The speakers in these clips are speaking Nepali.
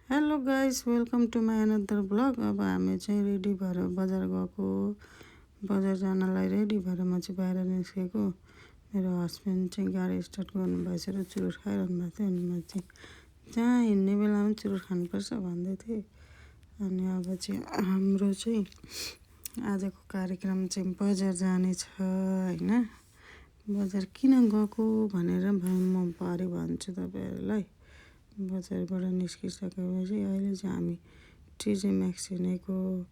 Hello guys, welcome to my another blog. अब हामी चाहिँ रेडी भएर बजार गएको। बजार जानलाई रेडी भएर म चाहिँ बाहिर निस्केको। मेरो हस्बेन्ड चाहिँ गाडी स्टार्ट गर्नुभएछ र चुरोट खाइरहनु भएको थियो। अनि म चाहिँ जहाँ हिँड्ने बेलामा चुरोट खानुपर्छ भन्दै थिएँ। अनि अब चाहिँ हाम्रो चाहिँ आजको कार्यक्रम चाहिँ बजार जाने छ होइन। बजार किन गएको भनेर म भरे भन्छु तपाईँहरूलाई। बजारबाट निस्किसकेपछि अहिले चाहिँ हामी टिजे म्याक्स हिँडेको।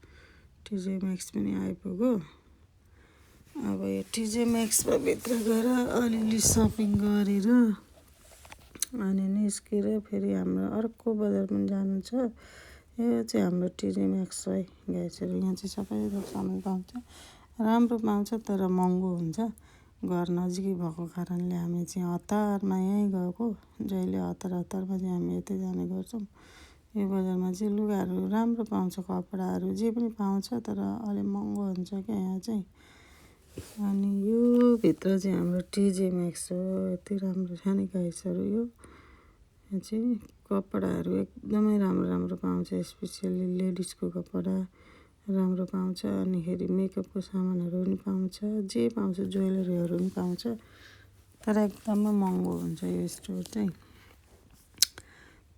टिजे म्याक्स पनि आइपुग्यो। अब यो टिजे म्याक्समा भित्र गएर अलिअलि सपिङ गरेर अनि निस्केर फेरि हाम्रो अर्को बजार पनि जानु छ। यो चाहिँ हाम्रो टिजे म्याक्स है गाइसहरू। यहाँ चाहिँ सबै थोक सामान पाउँछ, राम्रो पाउँछ तर महँगो हुन्छ। घर नजिकै भएको कारणले हामी चाहिँ हतारमा यहीँ गएको। जहिले हतारमा चाहिँ हामी यतै जाने गर्छौँ। यो बजारमा चाहिँ लुगाहरू राम्रो पाउँछ, कपडाहरू जे पनि पाउँछ तर अलि महँगो हुन्छ क्या यहाँ चाहिँ। अनि यो भित्र चाहिँ हाम्रो टिजे म्याक्स हो। यति राम्रो छ नि गाइसहरू। यहाँ चाहिँ कपडाहरू एकदमै राम्रो पाउँछ, स्पेसियली लेडिजको कपडा राम्रो पाउँछ। अनिखेरि मेकअपको सामानहरू पनि पाउँछ, जे पाउँछ ज्वेलरीहरू पनि पाउँछ तर एकदमै महँगो हुन्छ यो स्टोर चाहिँ।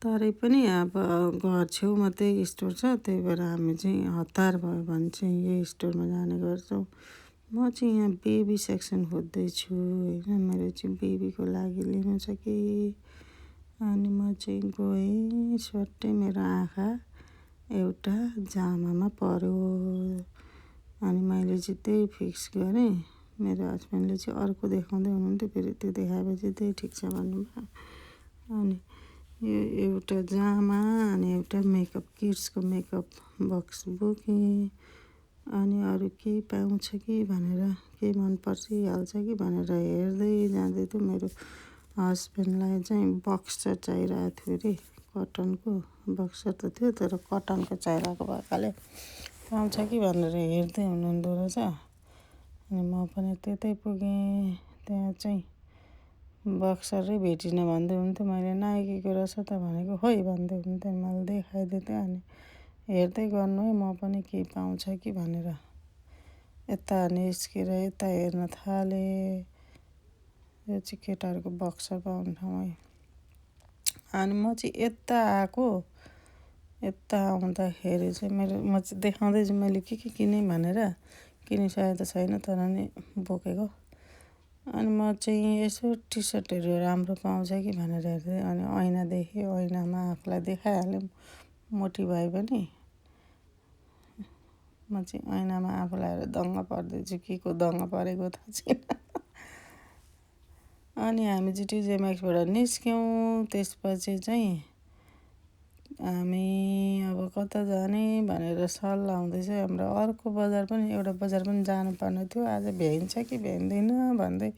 तरै पनि अब घर छेउमा त्यही स्टोर छ, त्यही भएर हामी चाहिँ हतार भयो भने चाहिँ यही स्टोरमा जाने गर्छौँ। म चाहिँ यहाँ बेबी सेक्सन खोज्दैछु होइन। मेरो चाहिँ बेबीको लागि लिनु छ कि। अनि म चाहिँ गएँ, स्वाट्टै मेरो आँखा एउटा जामामा पर्यो। अनि मैले चाहिँ त्यही फिक्स गरेँ। मेरो हस्बेन्डले चाहिँ अर्को देखाउँदै हुनुहुन्थ्यो, फेरि त्यो देखाएपछि त्यही ठिक छ भन्नुभयो। अनि यो एउटा जामा अनि एउटा मेकअप किड्सको मेकअप बक्स बोकेँ। अनि अरू केही पाउँछ कि भनेर, केही मन परिहाल्छ कि भनेर हेर्दै जाँदै थियो। मेरो हस्बेन्डलाई चाहिँ बक्सर चाहिरहेको थियो अरे, कटनको बक्सर त थियो तर कटनको चाहिरहेको भएकाले पाउँछ कि भनेर हेर्दै हुनुहुँदो रहेछ। अनि म पनि त्यतै पुगेँ। त्यहाँ चाहिँ बक्सरै भेटिनँ भन्दै हुन्थ्यो। मैले नाइकीको रहेछ त भनेको, खोइ भन्दै हुन्थ्यो। मैले देखाइदिएँ थिएँ। अनि हेर्दै गर्नु है, म पनि केही पाउँछ कि भनेर यता निस्केर यता हेर्न थालेँ। यो चाहिँ केटाहरूको बक्सर पाउने ठाउँ है। अनि म चाहिँ यता आएको। यता आउँदाखेरि चाहिँ म चाहिँ देखाउँदै चाहिँ मैले के किनेँ भनेर, किनिसकेको त छैन तर नि बोकेको। अनि म चाहिँ यसो टी सर्टहरू राम्रो पाउँछ कि भनेर हेर्दै अनि ऐना देखेँ। ऐनामा आफूलाई देखाइहालेँ, मोटी भए पनि। म चाहिँ ऐनामा आफूलाई हेरेर दङ्ग पर्दैछु, के को दङ्ग परेको थाहा छैन। अनि हामी चाहिँ टिजे म्याक्सबाट निस्क्यौँ। त्यसपछि चाहिँ हामी अब कता जाने भनेर सल्लाह हुँदैछ। हाम्रो अर्को बजार पनि, एउटा बजार पनि जानुपर्ने थियो। आज भ्याइन्छ कि भ्याइँदैन भन्दै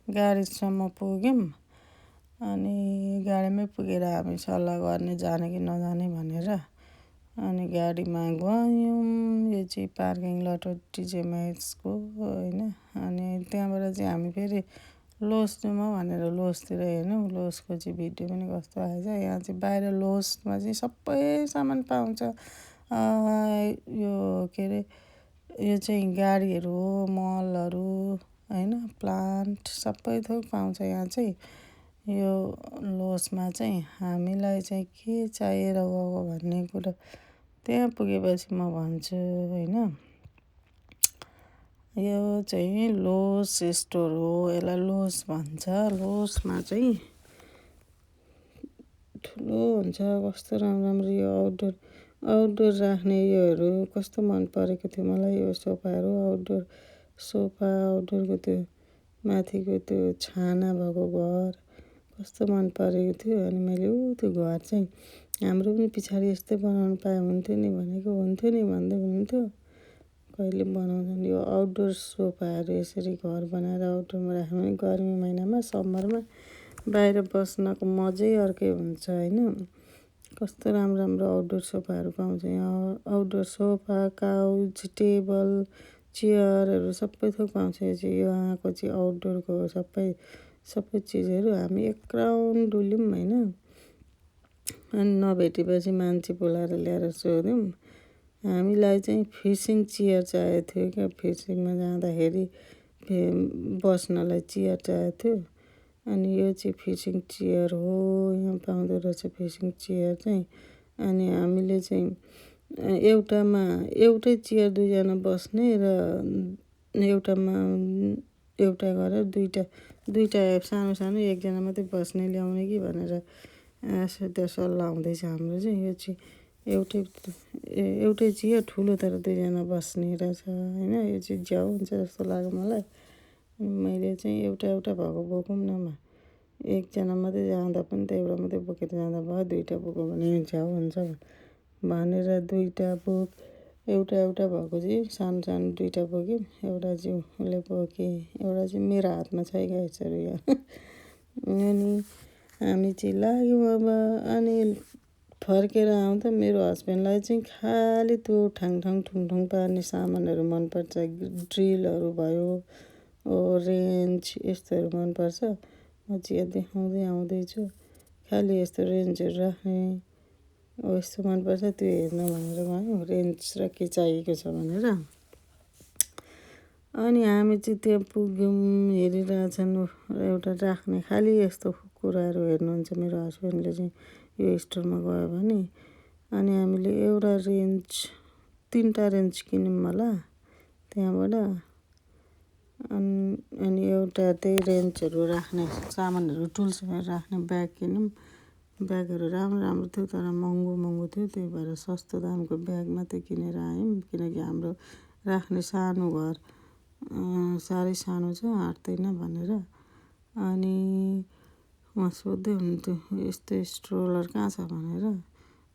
गाडीसम्म पुग्यौँ। अनि गाडीमै पुगेर हामी सल्लाह गर्ने जाने कि नजाने भनेर अनि गाडीमा गयौँ। यो चाहिँ पार्किङ लट हो टिजे म्याक्सको होइन। अनि त्यहाँबाट चाहिँ हामी फेरि लोस जाउँ भनेर लोसतिर हेर्यौँ। लोसको चाहिँ भिडियो पनि कस्तो आएछ। यहाँ चाहिँ बाहिर लोसमा चाहिँ सबै सामान पाउँछ। यो के अरे, यो चाहिँ गाडीहरू हो, मलहरू होइन, प्लान्ट सबै थोक पाउँछ यहाँ चाहिँ। यो लोसमा चाहिँ हामीलाई चाहिँ के चाहिएर गएको भन्ने कुरो त्यहाँ पुगेपछि म भन्छु होइन। यो चाहिँ लोस स्टोर हो, यसलाई लोस भन्छ। लोसमा चाहिँ ठुलो हुन्छ, कस्तो राम्रो यो आउटडोर राख्ने योहरू कस्तो मन परेको थियो मलाई। यो सोफाहरू आउटडोरको त्यो माथिको त्यो छाना भएको घर कस्तो मन परेको थियो। अनि मैले त्यो घर चाहिँ हाम्रो पनि पछाडि यस्तै बनाउनु पाए हुन्थ्यो नि भनेको, हुन्थ्यो नि भन्दै हुनुहुन्थ्यो। कहिले बनाउँछन् यो आउटडोर सोफाहरू, यसरी घर बनाएर आउटडोरमा राख्नु भने गर्मी महिनामा, समरमा बाहिर बस्नको मजै अर्कै हुन्छ होइन। कस्तो राम्रो आउटडोर सोफाहरू पाउँछ यहाँ। आउटडोर सोफा, काउच, टेबल, चेयरहरू सबै थोक पाउँछ। यो चाहिँ यहाँको चाहिँ आउटडोरको सबै चिजहरू। हामी एक राउन्ड डुल्यौँ होइन। अनि नभेटेपछि मान्छे बोलाएर ल्याएर सोध्यौँ। हामीलाई चाहिँ फिसिङ चेयर चाहिएको थियो क्या, फिसिङमा जाँदाखेरि बस्नलाई चेयर चाहिएको थियो। अनि यो चाहिँ फिसिङ चेयर हो, यहाँ पाउँदो रहेछ फिसिङ चेयर चाहिँ। अनि हामीले चाहिँ एउटै चेयर दुईजना बस्ने र एउटामा एउटा गरेर दुईटा सानो सानो एकजना मात्रै बस्ने ल्याउने कि भनेर त्यो सल्लाह हुँदैछ हाम्रो चाहिँ। यो चाहिँ एउटै चेयर ठुलो तर दुईजना बस्ने रहेछ होइन। यो चाहिँ ज्याउ हुन्छ जस्तो लाग्यो मलाई। मैले चाहिँ एउटा भएको बोकौँ न म, एकजना मात्रै जाँदा पनि त एउटा मात्रै बोकेर जाँदा भयो, दुईवटा बोक्यो भने झ्याउ हुन्छ भनेर दुईवटा एउटा भएको चाहिँ सानो सानो दुईवटा बोक्यौँ। एउटा चाहिँ उसले बोकेँ, एउटा चाहिँ मेरो हातमा छ क्या यसरी यहाँ। अनि हामी चाहिँ लाग्यौँ अब। अनि फर्केर आउँदा मेरो हस्बेन्डलाई चाहिँ खालि त्यो ठुङठुङ पार्ने सामानहरू मनपर्छ। ड्रिलहरू भयो, रेन्च यस्तोहरू मनपर्छ। म चाहिँ देखाउँदै आउँदैछु, खालि यस्तो रेन्चहरू राख्ने यस्तो मनपर्छ, त्यो हेर्न भनेर गयौँ, रेन्च र के चाहिएको छ भनेर। अनि हामी चाहिँ त्यहाँ पुग्यौँ, हेरिरहेछन् एउटा राख्ने खालि यस्तो कुराहरू हेर्नुहुन्छ मेरो हस्बेन्डले चाहिँ यो स्टोरमा गयो भने। अनि हामीले एउटा रेन्च 3टा रेन्च किन्यौँ होला त्यहाँबाट। अनि एउटा त्यही रेन्चहरू राख्ने सामानहरू टुल्सहरू राख्ने ब्याग किन्यौँ। ब्यागहरू राम्रो थियो तर महँगो थियो, त्यही भएर सस्तो दामको ब्याग मात्रै किनेर आयौँ। किनकि हाम्रो राख्ने सानो घर साह्रै सानो छ, आँट्दैन भनेर। अनि उहाँ सोध्दै हुनुहुन्थ्यो यस्तो स्ट्रोलर कहाँ छ भनेर।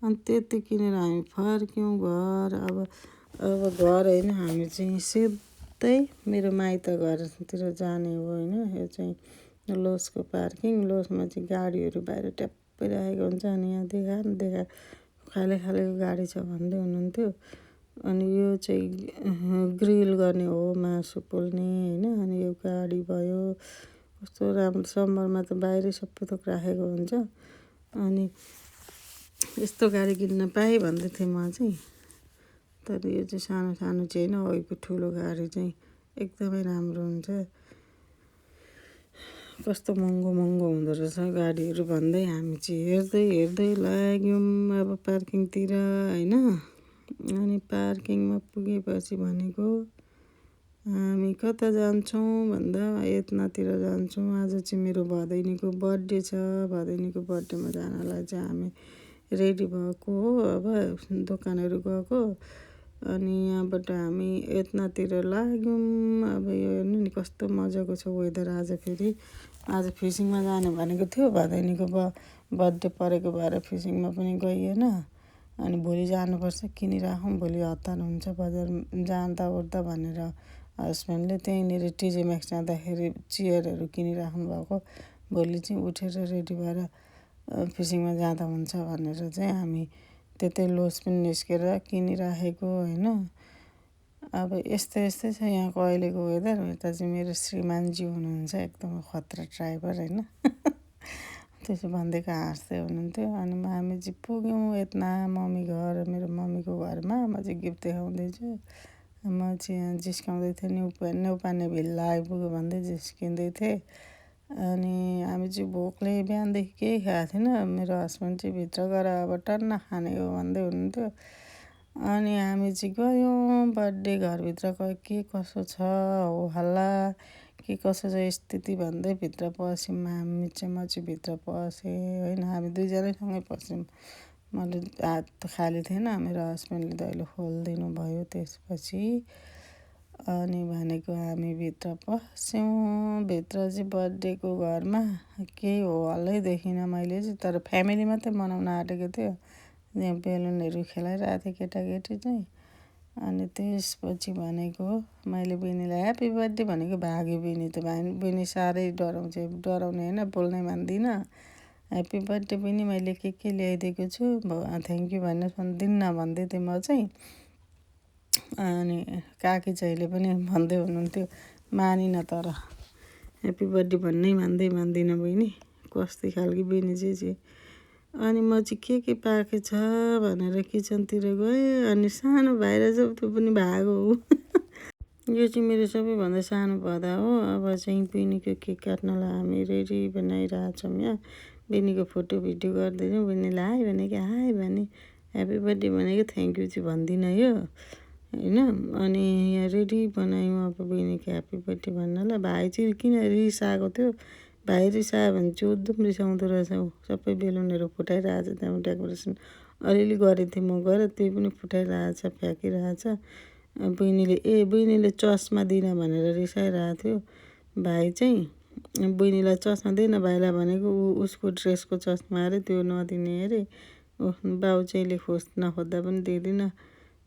अनि त्यति किनेर हामी फर्क्यौँ घर। अब घर होइन, हामी चाहिँ सिधै मेरो माइत घरतिर जाने हो होइन। यो चाहिँ लोसको पार्किङ। लोसमा चाहिँ गाडीहरू बाहिर ट्याप्पै राखेको हुन्छ। अनि यहाँ देखा खालेको गाडी छ भन्दै हुनुहुन्थ्यो। अनि यो चाहिँ ग्रिल गर्ने हो, मासु पोल्ने होइन। अनि यो गाडी भयो, कस्तो राम्रो, समरमा त बाहिरै सबै थोक राखेको हुन्छ। अनि यस्तो गाडी किन्न पाएँ भन्दै थिएँ म चाहिँ। तर यो चाहिँ सानो चाहिँ होइन, अघिको ठुलो गाडी चाहिँ एकदमै राम्रो हुन्छ। कस्तो महँगो हुँदो रहेछ गाडीहरू भन्दै हामी चाहिँ हेर्दै लाग्यौँ अब पार्किङतिर होइन। अनि पार्किङमा पुगेपछि भनेको हामी कता जान्छौँ भन्दा यत्नातिर जान्छौँ। आज चाहिँ मेरो भदैनीको बर्थडे छ। भदैनीको बर्थडेमा जानलाई चाहिँ हामी रेडी भएको हो। अब दोकानहरू गएको। अनि यहाँबाट हामी यत्नातिर लाग्यौँ। अब यो हेर्नु नि कस्तो मजाको छ वेदर। आज फिसिङमा जाने भनेको थियो, भदैनीको बर्थडे परेको भएर फिसिङमा पनि गइएन। अनि भोलि जानुपर्छ, किनिराखौँ, भोलि हतार हुन्छ बजार जाँदा ओर्दा भनेर हस्बेन्डले त्यहीँनिर टिजे म्याक्स जाँदाखेरि चेयरहरू किनिराख्नु भएको। भोलि चाहिँ उठेर रेडी भएर फिसिङमा जाँदा हुन्छ भनेर चाहिँ हामी त्यतै लोस पनि निस्केर किनिराखेको होइन। अब यस्तै छ यहाँको अहिलेको वेदर। यता चाहिँ मेरो श्रीमानजी हुनुहुन्छ, एकदम खतरा ड्राइभर होइन। त्यसो भन्दैको हाँस्दै हुनुहुन्थ्यो। अनि हामी चाहिँ पुग्यौँ यता मम्मी घर, मेरो मम्मीको घरमा। म चाहिँ गिफ्ट देखाउँदैछु। म चाहिँ यहाँ जिस्काउँदै थिएँ, न्युपाने भिल्ला आइपुग्यो भन्दै जिस्किँदै थिएँ। अनि हामी चाहिँ भोकले बिहानदेखि केही खाएको थिएन। मेरो हस्बेन्ड चाहिँ भित्र गएर अब टन्न खाने हो भन्दै हुनुहुन्थ्यो। अनि हामी चाहिँ गयौँ बर्थडे घरभित्र के कसो छ हो हल्ला, के कसो छ स्थिति भन्दै भित्र पस्यौँ। म चाहिँ भित्र पसेँ होइन। हामी दुईजनैसँगै पस्यौँ। मैले हात खाली थिएन, मेरो हस्बेन्डले दैलो खोलिदिनु भयो त्यसपछि। अनि भनेको हामी भित्र पस्यौँ। भित्र चाहिँ बर्थडेको घरमा केही हो हल्लै देखिनँ मैले चाहिँ। तर फ्यामिली मात्रै मनाउन आँटेको थियो। यहाँ बेलुनहरू खेलाइरहेको थियो केटाकेटी चाहिँ। अनि त्यसपछि भनेको मैले बहिनीलाई ह्याप्पी बर्थडे भनेको भाग्यो। बहिनी साह्रै डराउने होइन, बोल्नै मान्दिनँ। ह्याप्पी बर्थडे पनि मैले के ल्याइदिएको छु, थ्याङ्क यू दिन्न भन्दै थिएँ म चाहिँ। अनि काकी चाहिँले पनि भन्दै हुनुहुन्थ्यो, मानिनँ तर ह्याप्पी बर्थडे भन्नै मान्दिनँ बहिनी। कस्तो खालको बहिनी चाहिँ अनि म चाहिँ के पाकेछ भनेर किचनतिर गएँ। अनि सानो भाइ रहेछ त्यो पनि भागो हो। यो चाहिँ मेरो सबैभन्दा सानो भदा हो। अब चाहिँ बहिनीको केक काट्नलाई हामी रेडी बनाइरहेछौँ यहाँ। बहिनीको फोटो भिडियो गर्दैछौँ। बहिनीलाई हाई भनेको हाई भने ह्याप्पी बर्थडे भनेको थ्याङ्क यू चाहिँ भन्दिनँ यो होइन। अनि यहाँ रेडी बनायौँ अब बहिनीको ह्याप्पी बर्थडे भन्नलाई। भाइ चाहिँ किन रिसाएको थियो, भाइ रिसायो भने चाहिँ एकदम रिसाउँदो रहेछ। सबै बेलुनहरू फुटाइरहेछ। त्यहाँबाट डेकोरेसन अलिअलि गरेको थिएँ म गएर, त्यही पनि फुटाइरहेछ, फ्याँकिरहेछ। बहिनीले चस्मा दिनँ भनेर रिसाइरहेको थियो भाइ चाहिँ। बहिनीलाई चस्मा दिएन, भाइलाई भनेको उसको ड्रेसको चस्मा अरे त्यो नदिने अरे। बाउ चाहिँले नखोज्दा पनि दिँदिनँ।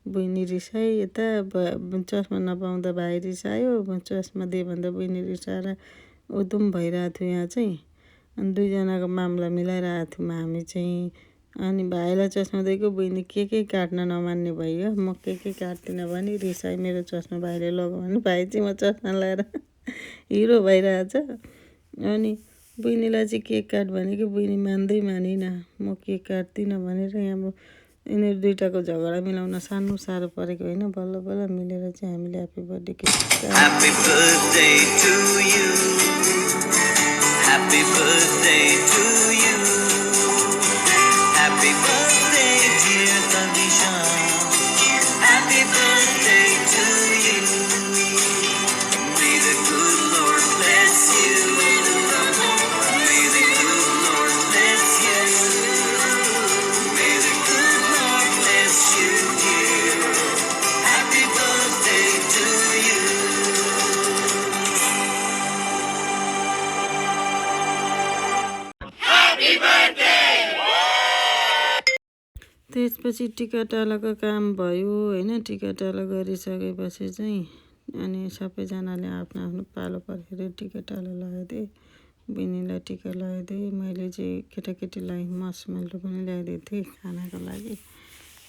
बहिनी रिसाए यता चस्मा नपाउँदा भाइ रिसायो, चस्मा दियो भन्दा बहिनी रिसाएर उदुम भइरहेको थियो यहाँ चाहिँ। अनि दुईजनाको मामला मिलाइरहेको थियौँ हामी चाहिँ। अनि भाइलाई चस्मा दिएको, बहिनी के काट्न नमान्ने भयो। म के काट्दिनँ भने रिसाइ मेरो चस्मा भाइले लग्यो भने भाइ चाहिँ म चस्मा लगाएर हिरो भइरहेछ। अनि बहिनीलाई चाहिँ केक काट भनेको बहिनी मानिनँ। म केक काट्दिनँ भनेर यहाँ यिनीहरू दुइटाको झगडा मिलाउन साह्रो परेको होइन। बल्ल बल्ल मिलेर चाहिँ हामीले happy birthday cake Happy birthday to you. Happy birthday to you. Happy birthday, dear Kadisha. Happy birthday to you. May the good Lord bless you. May the good Lord bless you. May the good Lord bless you, dear. Happy birthday to you. त्यसपछि टिकाटालाको काम भयो होइन। टिकाटाला गरिसकेपछि चाहिँ अनि सबैजनाले आफ्नो आफ्नो पालो पर्खेर टिकाटाला लगाइदिए। बहिनीलाई टिका लगाइदिएँ। मैले चाहिँ केटाकेटीलाई मसमेलो पनि ल्याइदिएको थिएँ खानाको लागि।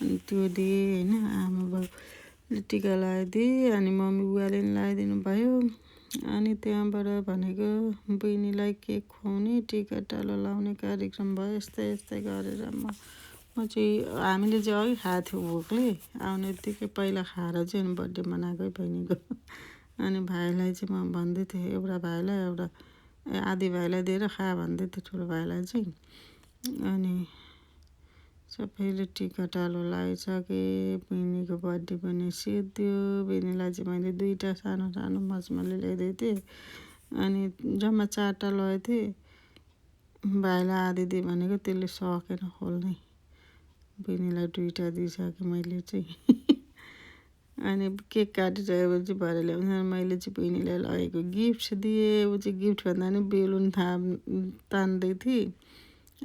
अनि त्यो दिएँ होइन। आमा बाउले टिका लगाइदिएँ। अनि मम्मी बुवाले पनि लगाइदिनु भयो। अनि त्यहाँबाट भनेको बहिनीलाई केक खुवाउने, टिकाटालो लाउने कार्यक्रम भयो। यस्तै गरेर म चाहिँ हामीले चाहिँ अघि खाएको थियो भोकले। आउने बित्तिकै पहिला खाएर चाहिँ अनि बर्थडे मनाएको बहिनीको। अनि भाइलाई चाहिँ म भन्दै थिएँ, एउटा भाइलाई एउटा आधी भाइलाई दिएर खा भन्दै थिएँ ठुलो भाइलाई चाहिँ। अनि सबैले टिकाटालो लगाइसकेँ। बहिनीको बर्थडे पनि सिद्धियो। बहिनीलाई चाहिँ मैले दुईवटा सानो सानो मसमले ल्याइदिएको थिएँ। अनि जम्मा 4टा लगेको थिएँ। भाइलाई आधी दिएँ भनेको त्यसले सकेन खोल्नै। बहिनीलाई 2टा दिइसकेँ मैले चाहिँ। अनि केक काटिसकेपछि भरे ल्याउँछ। मैले चाहिँ बहिनीलाई लगेको गिफ्ट दिएँ। ऊ चाहिँ गिफ्ट भन्दा पनि बेलुन तान्दै थिएँ।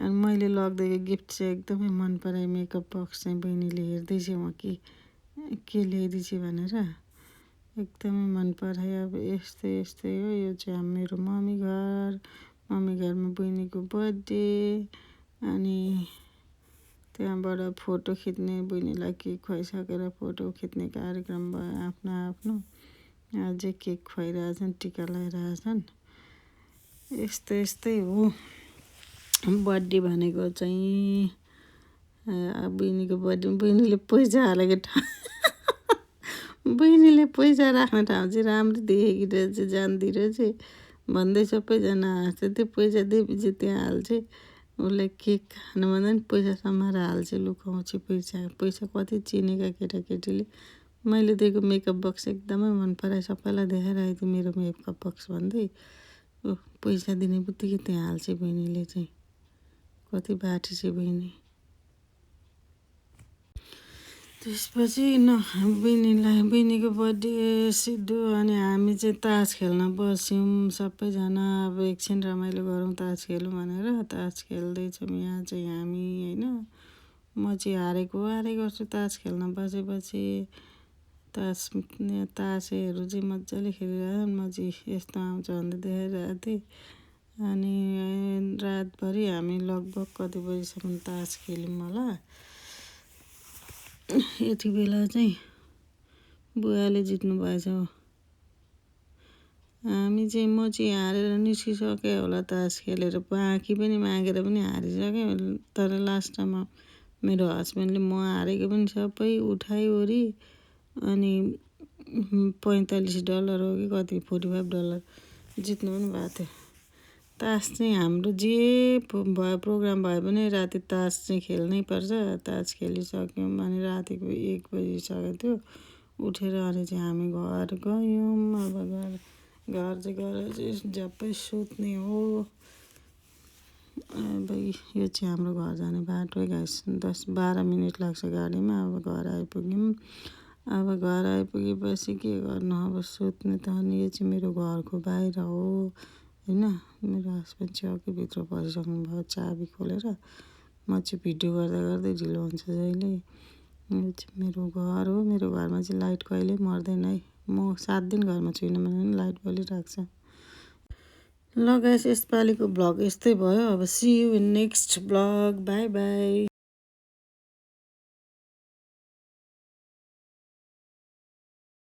अनि मैले लगिदिएको गिफ्ट चाहिँ एकदमै मन परायो। मेकअप बक्स चाहिँ बहिनीले हेर्दैछ म के ल्याइदिएछ भनेर। एकदमै मन परायो। अब यस्तै हो। यो चाहिँ मेरो मम्मी घरमा बहिनीको बर्थडे। अनि त्यहाँबाट फोटो खिच्ने, बहिनीलाई केक खुवाइसकेर फोटो खिच्ने कार्यक्रम भयो आफ्नो। अझै केक खुवाइरहेछन्, टिका लगाइरहेछन्। यस्तै हो बर्थडे भनेको चाहिँ। बहिनीको बर्थडे बहिनीले पैसा हालेको बहिनीले पैसा राख्ने ठाउँ चाहिँ राम्रो देखेकी रहेछ, जान्दी रहेछ भन्दै सबैजना हाँस्छ। त्यो पैसा दिएपछि त्यहाँ हाल्छ। उसले केक खानुभन्दा पनि पैसा समाएर हाल्छ, लुकाउँछ पैसा कति चिनेका केटाकेटीले। मैले दिएको मेकअप बक्स एकदमै मन परायो। सबैलाई देखाइरहेको थिएँ मेरो मेकअप बक्स भन्दै। पैसा दिने बित्तिकै त्यहाँ हाल्छ बहिनीले चाहिँ। कति बाठी छ बहिनी। त्यसपछि बहिनीको बर्थडे सिद्धो। अनि हामी चाहिँ तास खेल्न बस्यौँ सबैजना। अब एकछिन रमाइलो गरौँ, तास खेलौँ भनेर तास खेल्दैछौँ यहाँ चाहिँ हामी होइन। म चाहिँ हारेको गर्छु तास खेल्न बसेपछि। तासहरू चाहिँ मजाले खेलिरहेको। म चाहिँ यस्तो आउँछ भन्दै देखाइरहेको थिएँ। अनि रातभरि हामी लगभग कति बजीसम्म तास खेल्यौँ होला। यति बेला चाहिँ बुवाले जित्नु भएछ। हामी चाहिँ म चाहिँ हारेर निस्किसकेँ होला तास खेलेर बाँकी पनि मागेर पनि हारिसकेँ तर लास्टमा मेरो हस्बेन्डले म हारेको पनि सबै उठाइवरी अनि $45 हो कि कति $45 जित्नु पनि भएको थियो तास चाहिँ हाम्रो जे भयो प्रोग्राम भयो भने राति तास चाहिँ खेल्नै पर्छ तास खेलिसक्यौँ अनि रातिको 1 बजिसकेको थियो उठेर अनि चाहिँ हामी घर गयौँ अब घर चाहिँ गएर चाहिँ झ्याप्पै सुत्ने हो अब यो चाहिँ हाम्रो घर जाने बाटो गाइस 10-12 मिनट लाग्छ गाडीमा अब घर आइपुग्यौँ अब घर आइपुगेपछि के गर्नु अब सुत्ने त अनि यो चाहिँ मेरो घरको बाहिर हो होइन मेरो हस्बेन्ड चाहिँ अघि भित्र पसिसक्नु भयो चाबी खोलेर म चाहिँ भिडियो गर्दा गर्दै ढिलो हुन्छ जहिले यो चाहिँ मेरो घर हो मेरो घरमा चाहिँ लाइट कहिल्यै मर्दैन है म 7 दिन घरमा छुइनँ भने पनि लाइट बलिरहेको छ ल गाइस यसपालिको भ्लग यस्तै भयो अब see you in next vlog bye by